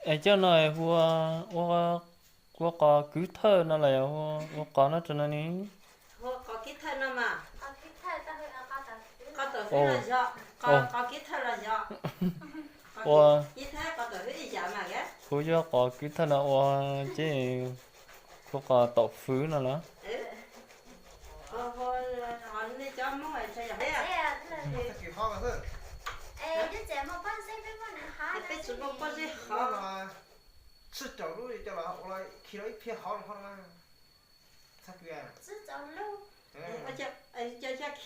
Es cov no hu ua, ua qos kwv thawj no los yog ua qos no rau no ne? Ua, hu yog qos kwv thawj no ua ces hu qos taum fwv no los? Txhij tsaus lub coj los ua khi los ib phiab hov rau hov no. Txhij tsaus lub, txhij tsaus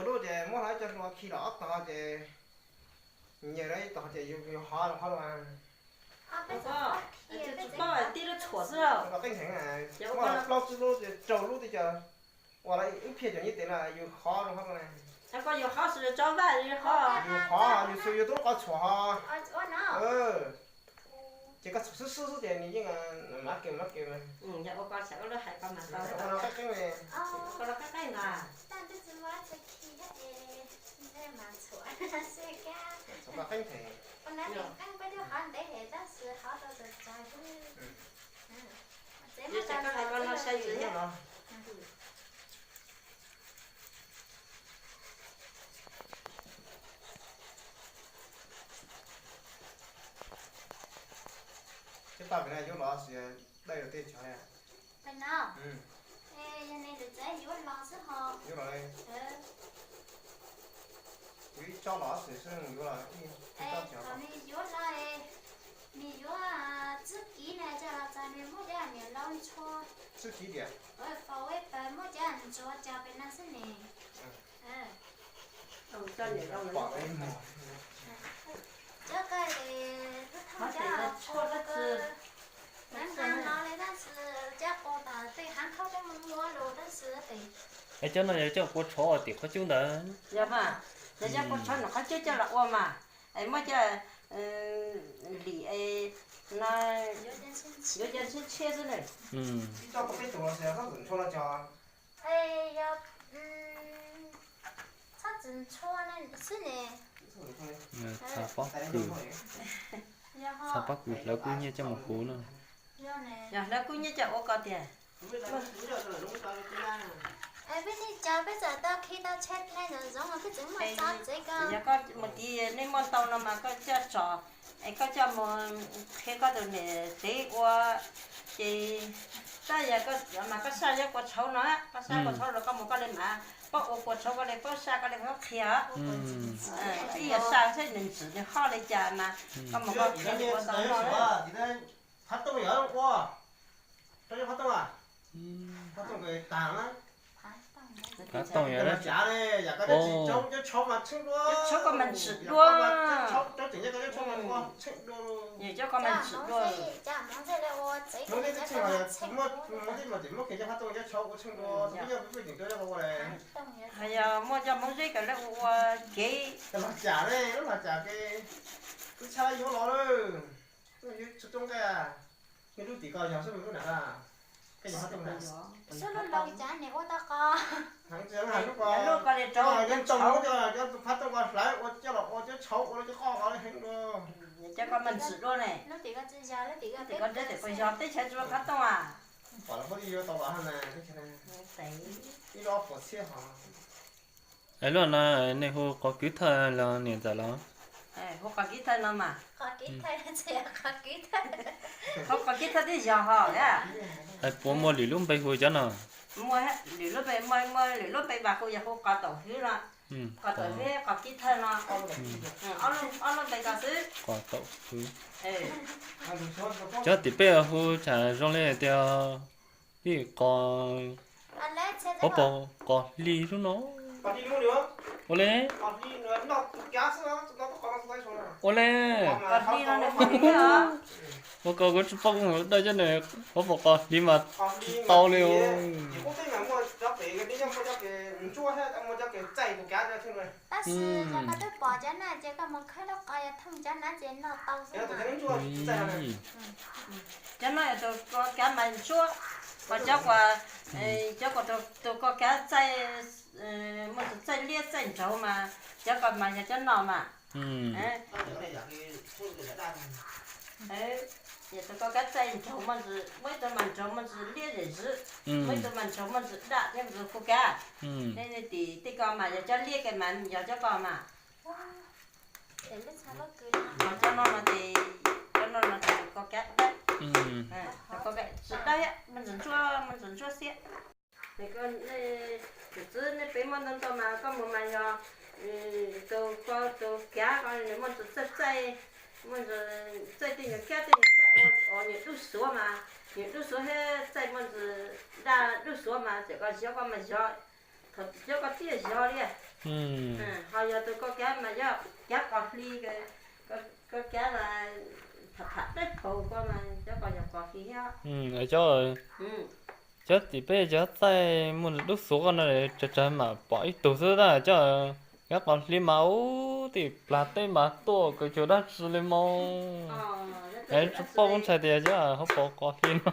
lub ces muab hlo ib co hlua khi los ob tog ces nyias rau ib tog ces yus hov rau hov no. Tsis paub, tib lub tshuam xwb. Qeeb heev, muab plaub tsib lub rau lub tib co, ua los ib phiab cov nyiaj tes no yus hov rau hov no. Yus hov, yus xws yus tub lub qos tshuam hov. Ces koj tshuam xwb xwb xwb ces nws yeej mab ke mab ke. Ua no qeeb qeeb na. Tshuam qeeb heev. Ces koj hais ko no saib yus thiab. Cov tau pem no yuav los sis dai rau tej tsov? Pem no, yog nws lwm txav yuav los xwb ho. Yuav los, yuav ib tsob los xwb, yuav los ib tsob cov. Nws yuav los, nws yuav txwb kiv na, coj los txog nws muab cov niam laus ntxhua. Txwb kiv tias? Faus ib pawg muab cov ntxuav cov pem no xwb ne. Cov ko, cov ko, es cov no yog coj kua tshov tim qhov cub ntawd? Yog mas, yog coj kua tshov nram qhov cub coj los ua mas, es muab cov lim no yuav cov ntshiab ntshiab xwb na. Tsis tau peb tus los sis txhob txwm ntshua no cog? Yog txhob txwm ntshua xwb ne. Xav pob kws, xav pob kws hlawv kub nyiaj coj mus huv no. Yog hlawv kub nyiaj coj ua ko tiag. Peb nej cov peb txawm tau khi tau tsheb hle ntawm zoov mas peb tseem muaj txog tsev ko. Yog koj mus tid nej muaj ntau no mas koj coj tso, es koj coj mus qhia koj tus niam tsev ua, ces tab yog mas koj saj cov kua tshauv no, koj saj kua tshauv los koj mus koj li mas, koj ua kua tshauv koj li, koj saj koj li koj qhia. Ib yam saj saib nws ntxim nws hoj li cas mas koj mus koj qhia ua tau no. Phab tooj yog ua, rau cov phab tooj a, phab tooj tag na. Phab tooj yog dab tsi? Yam koj cov tshauv mas tsheej dua, cov tshauv koj mas ntxim dua, cov tshauv tseem nyob koj cov tshauv mas ua tsheej dua, yog cov koj mas ntxim dua. Hmoob zeb tseem muaj, Hmoob zeb mas tseem muaj kev coj phab tooj cov tshauv ua tsheej dua, tus peb yog peb pheej tseem tuaj coj ua ua le. Yog muaj cov Hmoob zeb kawm lawv ua ua kev los cas ne, los cas kev, lub tshab yuav los lawm, yuav tsis too nqaij. Nws lub tim ko yog xwb, nws lub nram ko, koj yog phab tooj na. Xub lub laus cas niam ua tau qos. Heev tsis heev lub ko, lub ko li rau cov tshauv, cov phab tooj ko hlawv ua coj los ua cov tshauv ua cov qoj ko heev dua. Cov ko mas ntxim dua ne. Lub tim ko tsis yog, lub tim ko, lub tim ko nreb tim ko yog teb chaws tsis muaj phab tooj a. Pom los phob yuav tau los na, teb chaws na. Ib lub ob puas txhiab ho. Es lub no nej hu qos kwv thawj los niam ntxawm los? Hu qos kwv thawj no mas. Hu qos kwv thawj twb yog ho. Es puas muaj lwm lub npe hu cov no? Muaj, lwm lub npe, muaj, muaj lwm lub npe mas hu yog hu qos taum hwv no, qos taum hwv, qos kwv thawj no. Ob lub npe ko xwb. Qos taum hwv. Cov tim peb hu tsam zoo li hais tias ib qos, qos pom, qos hli lub no. Ua li. Ua li. Ua ko kuv tsis paub, kuv mus dawj cov nws qhuav pom qos hli mas tsis tau li. Tab sis yog koj twb pom cov no ces koj mus khawb lub qos yog thooj cov no ces noj tau xwb. Cov no yog tus ko kav mas ntsuab, ho cov ko, cov ko tus ko kav txaij, muaj tus txaij liab txaij nraug mas Cov ko mas yog cov no mas. Yog tus koj kab txaij nraug muaj ntsis, muaj ib tug mas nraug muaj ntsis liab zem zwb, muaj ib tug mas nraug muaj ntsis daj thiab ntsis kuj kab. Nej tim tej ko mas yog cov liab ke mas yog cov ko mas. Cov no no ces, cov no no ces tus koj kab dawb, tus koj kab tsis dawb thiab, muaj ntsis ntsuab, muaj ntsis ntsuab xiab. Tus txwb nej peb muaj ntau ntau mas koj mus mas yog tus ko tus kav ko nws muaj ntsis txaij txaij, muaj ntsis txaij tej nyuag kab tej nyuag kab ua nyuag dub xuav mas, nyuag dub xuav thiab txaij muaj ntsis daj dub xuav mas cov ko zov ko mas zov, thaum cov ko tiaj zov li. Ho yog tus koj kav mas yog kav qos hli, koj kav mas tham tham dawb paug ko mas cov ko yog qos hli thiab. Cov, cov tim peb cov txaij muaj ntsis dub xuav ko no tsawg tsawg mam pom ib tug xwb tab cov kav qos hli mas ub tim plag teb mas tuaj kawg cuag dab tsi li mas. Es tsis paub ntshai tias cov hauv paus qos hli no.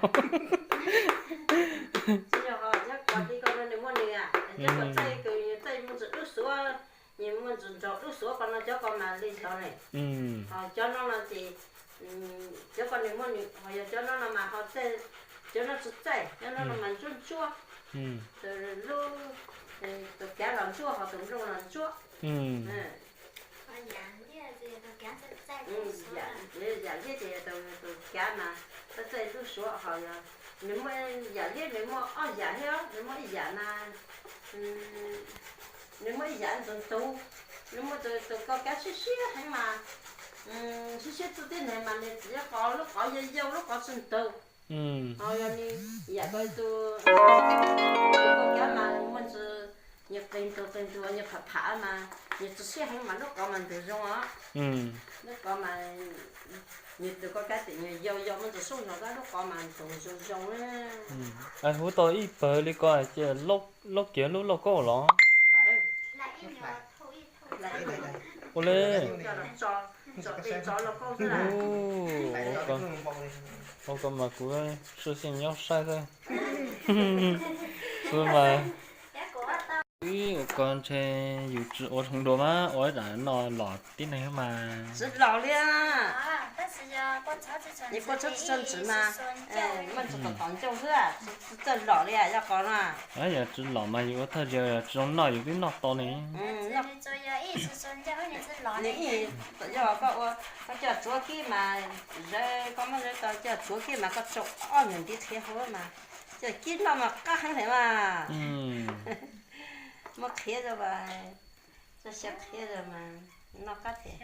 Tsis yog, cov qos hli ko no nws muaj nws, cov ko txaij, txaij muaj ntsis dub xuav, nws muaj ntsis nraug dub xuav ko no cov ko mas li zov ne. Ho cov no no ces, cov ko nws muaj nws, ho yog cov no no mas ho txaij, cov no tsis txaij, cov no no mas ntsuab ntsuab. Tus lub, tus kav los ntsuab ho tus nplooj los ntsuab. Yam liab ces yog tus kav mas txaij txaij dub xuav, ho yog nws muaj, yam liab nws muaj ob yam thiab, nws muaj ib yam mas, nws muaj ib yam ntxoov ntxoov, nws muaj tus, tus ko kav siab siab heev mas, siab siab txuj tib neeg mas nws txiv qos lub qos yau yau lub qos tsis ntug. Ho yog nws yam ko tus, tus ko kav mas muaj ntsis, nws qis ntug qis ntug nws pham pham mas nws tsis siab heev mas lub qos mas ntug zoo os. Lub qos mas nws tus ko kav tim nws yau yau muaj ntsis sub nrog kab lub qos mas ntug zoo zoo. Huv tau ib pawg li ko ces lauj kiag lub lauj kaub los. Ua li. Ua ko mas kuv tshwj xeeb nyob saib xwb. Xwb mas. Ua ko ntshe yus tsis ua zoo dua mas ua ib zam no los tib neeg mas. Tsis los li. Muaj ntsis tom tom ncauj xwb, tsis txawj los li yog qos no. Yog tsis los mas yus ua thawj zaug tsis zoo noj yus twb noj tau ne. Nws ib, yog koj ua, koj coj tsuav kib mas zawv, koj muab zawv tau coj tsuav kib mas koj tsau ob nyuag ntiv qhiav hauv mas coj kib noj mas qab heev heev mas. Muab qhiav rau mas, txoj sia qhiav rau mas noj qab tiag.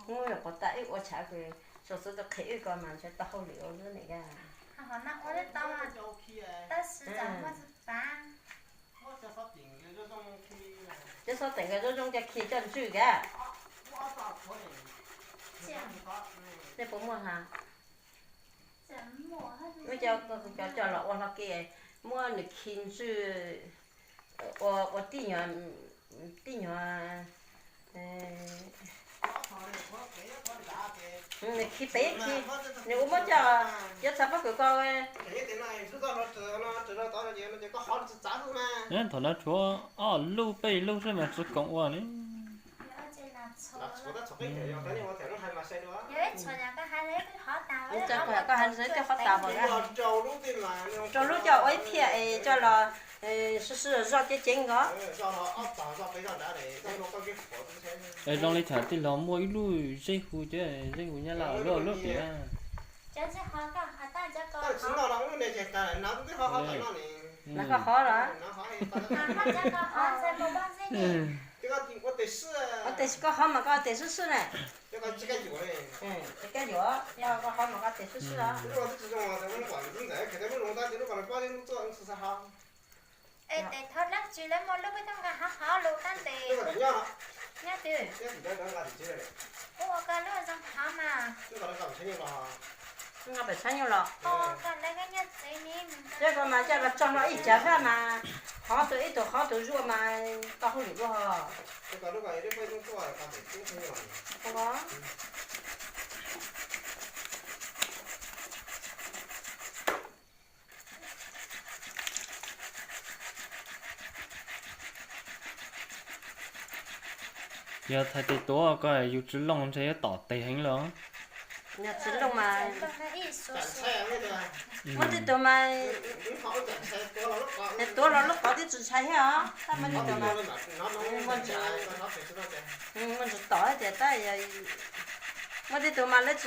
Hnub yog quav tas wb ua tshav kws saum xub tus qhia wb ko mas ntshe tau hauj lwm ua lub ne ka. Cov xob teem nkawd zoo zoo cov khi coj ntswj ka. Nej puas muaj ha? Muab cov, cov coj los ua hlo ke, muab nws khi ntswj, ua, ua tib nyuag, tib nyuag, nws khi pem khi, nws ua muab coj, cov txhav pob kws ko. Thaum no tshuav ob lub peb lub xwb mas tsis koom ua li. Koj hais ntshe twb qhov tas, rau lub coj ua ib phiaj es coj los sib sib zog ceev ceev nkaus. Es zoo li thaum tij laug muaj ib lub zeb hu, zeb hu Nyab Laj lub lub tiam. Koj hov los? Ua tes koj hov mas koj tes swb swb na. Koj yuav, koj hov mas koj tes swb swb os. Es tes thov dlaab tsi lawv muaj lub peb tub nqa hov hov lug tab tes. Nyob twg? Ua ko lub zoo hov mas. Nqa pem tshab nyuj los. Koj lawv koj nyob tsev ni. Coj ko mas coj los tso hlo ib cag hab mas, hov tus ib tug hov tus zuaj mas tau hauj lwm dua. Yog txhais tes tuav ko yus tsis looj ntshe yuav tom tes heev lawm. Yog tsis looj mas, muaj tej tus mas tes tuav los lub qhov twb tsis ntshai thiab os, tab muaj tej tus mas muaj ntsis tom tias tab, muaj tej tus mas lawv,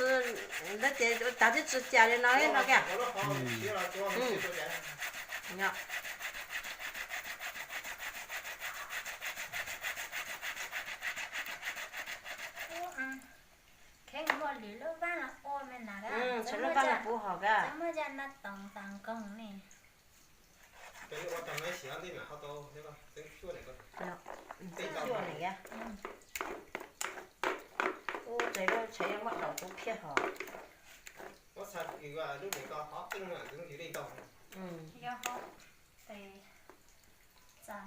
lawv tias tas twb tsis cas li no no kiag. Kheev muaj lwm lub vaj los ua me na, lub vaj los puv hom ka. Muaj caj nab toov tas nkoog ne. Ua tag nab siav ntej mam ho tau, txeeb cuaj ne. Txeeb cuaj ne. Ub, txawm lub tsheb muab daus puv phiaj hom. Muab txhais lub niam ko hov txeeb txeeb li tau. Yog hov tes txam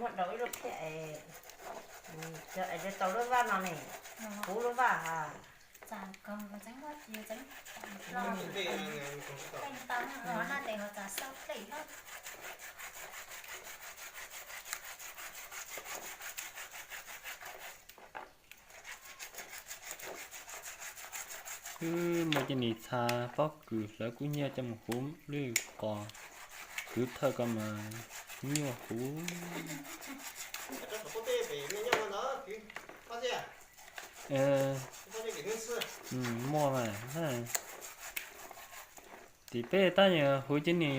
muab daus ib lub phiaj es, es tau lub vaj no ne, puv lub vaj ha. Txam koog txeeb muab txeeb tau no tes ho txam xauj plej hab. Wb muaj cov nis txha pob kws hlawv kub hnyiab coj mus huv lub qos kwv thawj ko mas nyuaj huv. Muaj mas, tim peb tab yog huv cov nis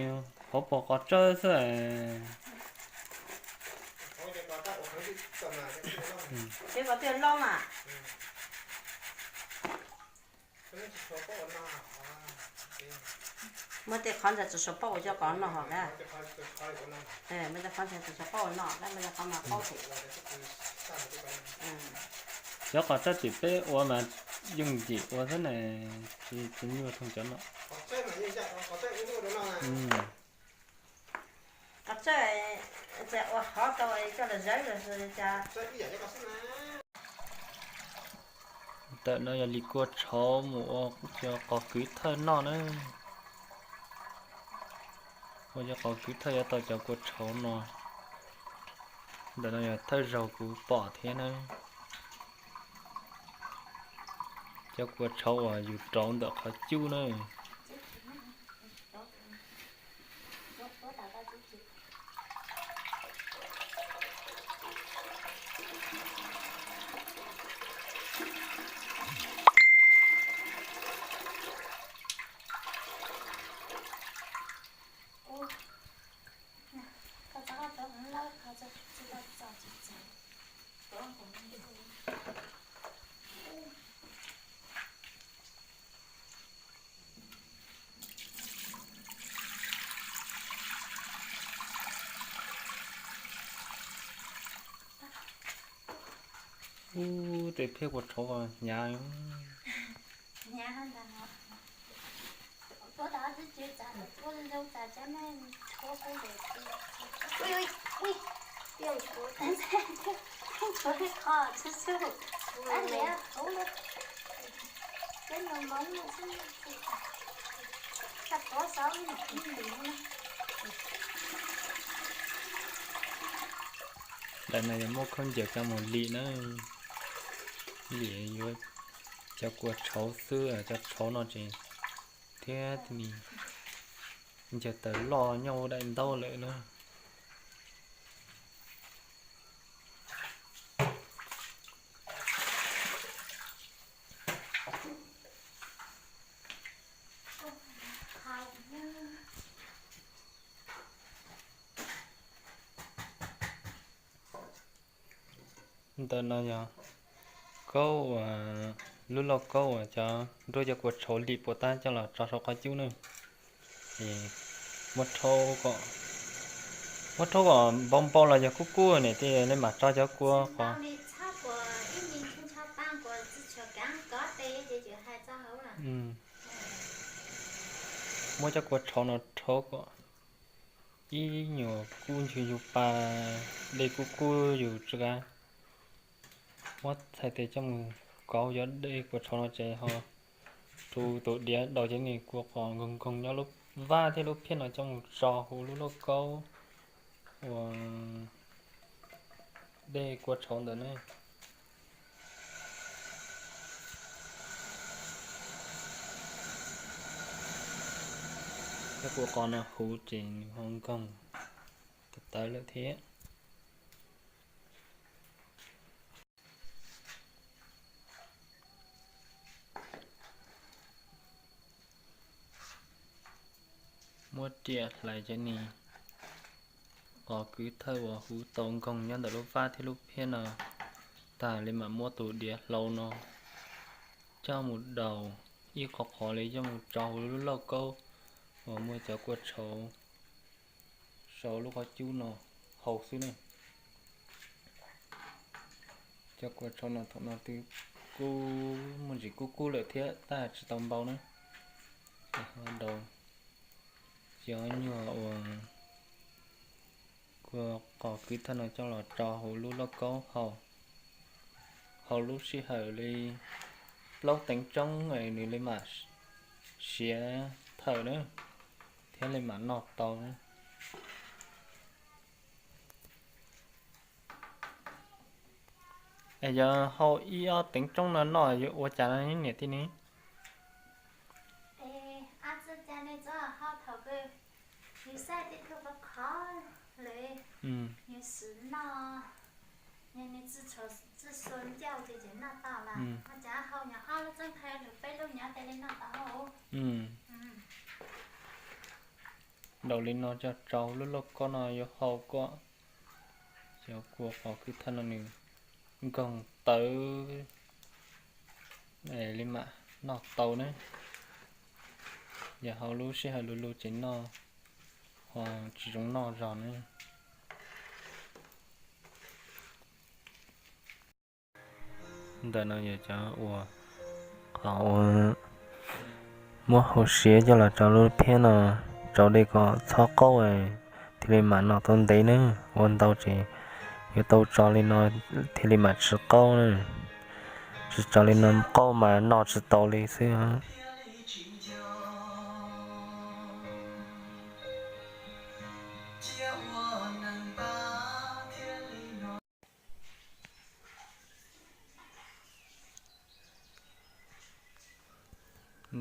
hauv paus qos tsawb xwb. Peb qos twb loj mas. Muaj tej qhov ntawd tsis tshua paub ua cov qos no hos na. Muaj tej qhov ntawd tsis tshua paub ua no, muaj tej qhov mas paub thiab. Cov qos tsawb tim peb ua mas yooj yim ua xwb na, tsis nyuaj thooj cov no. Qos tsawb ua hov tau coj los zawv los cas. Ntawm no yog lim kua tshauv mus ua cov qos kwv thawj noj na. Ua cov qos kwv thawj yuav tau cov kua tshauv no. Ntawm no yog thawj zaug kuv pom thiab na. Cov kua tshauv uas yus rauv ntawm qhov cub na. Ub, tej phiab kua tshauv hnyav. Ntawm no yog muab khaub ncaws coj mus lim na, lim yuav cov kua tshauv xwb, cov tshauv no tseem thiab ncaws taws loj nyob hauv daim ntaub lawm na. Ntawm no yog kaub uas, lub lauj kaub uas cov nruab cov kua tshauv lim puas tab coj los tso saum qhov cub na. Muab rhaub kom, muab rhaub kom npau npau los yog kub kub ne, tej nej mam tso cov kua qos. Muab cov kua tshauv no rhaub kom ib nyuag kub ntswg yus pa, dej kub kub yus tsi kav. Muab txhais tes coj mus kauv cov dej kua tshauv no ces ho rhu tus diav daus cov niag kua qos nkoog nkoog nyob lub vaj thiab lub phiaj no coj mus tso huv lub lauj kaub uas Dej kua tshauv ntawd ne. Thiab kua qos no huv ces nws ho nkoog tawv tawv lawm thiab. Muab riam hlais cov niag qos kwv thawj uas huv tau nkoog nyob ntawm lub vab thiab lub phiab no tag li mam muab tus diav hlau no coj mus daus ib qho qhov li coj mus tso huv lub lauj kaub uas muaj cov kua tshauv sau lub qhov cub no hau xwb ne. Cov kua tshauv no thaum no twb kub muaj ntsis kub kub lawm thiab tab tsis tau npau na. Ces ho daus cov nyuag uas kua qos kwv thawj no coj los tso hauv lub lauj kaub hau, hau lub sij hawm li plaub teev tsoob es nws li mam siav thawm na, thiab li mam noj tau na. Es yog hau ib ob teev tsoob no noj yuav ua cas no niam tij ne? Daus li no coj rau lub lauj kaub no yuav hau kom cov kua qos kwv thawj no nws nkoog tawv li mam noj tau ne. Yog hau lub sij hawm luv luv ces noj ho tsis zoo noj zog ne. Ntawm no yog cov uas qhov uas muab hau siav coj los rau lub phiab no, rau dej kom txhob qaub thiaj li mam noj tau ntev na. Ua ntau ces yuav tau tso li no thiaj li mam tsis qaub na. Tsis tso li no qaub mas noj tsis tau li xwb.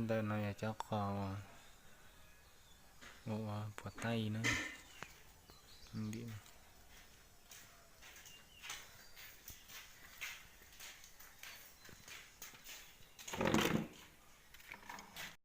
Ntawm no yog cov qos ua puas taij na.